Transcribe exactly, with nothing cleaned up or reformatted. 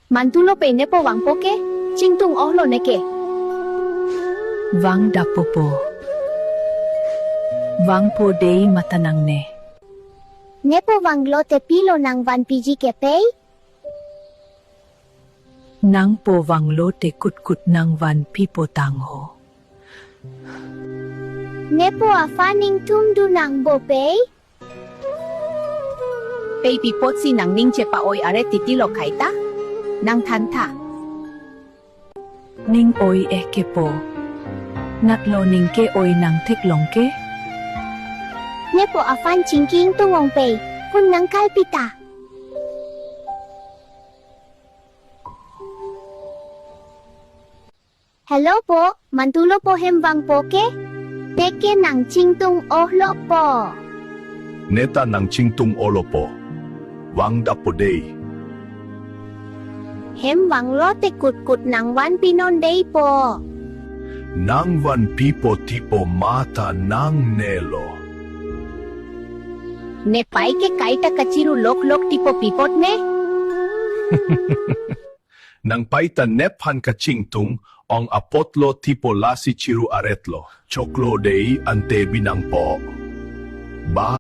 Mantulo pei, nepo vangpo ke, chingtung ohlo neke. Vangdappo po. Vangpo dei mata nangne. Nepo vanglo te pilo nangvanpiji ke pei? Nangpo vanglo te kutkut nangvanpipo tang ho. Nepo aphan ingthum do nang bo pei? Pei pi apotsi nangning chepa-oi aret titi lo kaita? Nangthantha. Ning oi eh kepo. Natlo ning ke-oi nang theklong ke? Nepo aphan chingki ingtung ong pei, phone nangkalpi ta. Hello po, mantulo po hem vangpo ke? Neke nang chingtung ohlo po. Neta nang chingtung ohlo po. Vangdappo dei. Hem vanglo te kutkut nangvanpinon dei po. Nangvanpipo tipo mata nangnelo. Ne pei ke kaita kachiru loklok tipo pi apot ne? Nang pei ta nephan kachingtung ong apotlo tipo lasi chiru aretlo. Choklo dei ante binang po. Ba